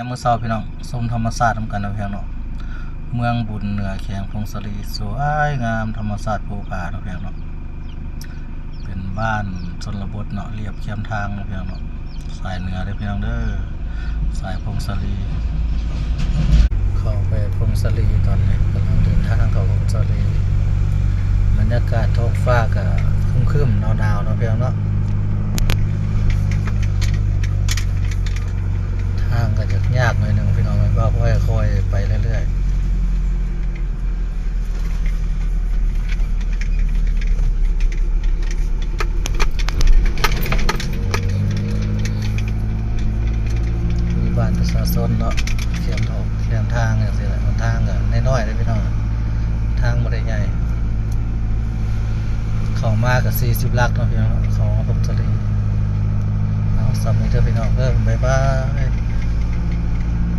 ຍາມມື້ເຊົ້າພີ່ນ້ອງ ຊົມທຳມະຊາດນຳກັນເນາະພີ່ນ້ອງເນາະ. ເມືອງບຸນເໜືອ ແຂວງຜົ້ງສາລີ ສວຍງາມ ທຳມະຊາດພູຜາເນາະພີ່ນ້ອງເນາະ. ເປັນບ້ານຊົນນະບົດເນາະ ລຽບຄຽມທາງເນາະພີ່ນ້ອງເນາະ. ສາຍເໜືອເດີພີ່ນ້ອງເດີ ສາຍຜົ້ງສາລີ. ເຂົ້າໄປຜົ້ງສາລີຕອນນີ້ ກຳລັງເດີນທາງເຂົ້າຜົ້ງສາລີ. ບັນຍາກາດທ້ອງຟ້າກະຄຶ້ມໆ ໜາວໆ ເນາະພີ່ນ້ອງເນາະ. ທາງກະຈະຍາກໜ້ອຍໜຶ່ງພີ່ນ້ອງເອີຍ ເວົ້າຄ່ອຍໆ ໄປເລື້ອຍໆ. ມີບ້ານປະຊາຊົນເນາະ ແຄມອອກແຄມທາງຈັ່ງຊີ້ແຫຼະ. ຫົນທາງກະນ້ອຍໆ ເດ້ພີ່ນ້ອງ ທາງບໍ່ໄດ້ໃຫຍ່. ເຂົ້າມາກະສີ່ສິບຫຼັກເນາະພີ່ນ້ອງ ເຂົ້າມາຜົ້ງສາລີ. ເອົາ ສ່ຳນີ້ເດີພີ່ນ້ອງເດີ ບາຍບາຍ.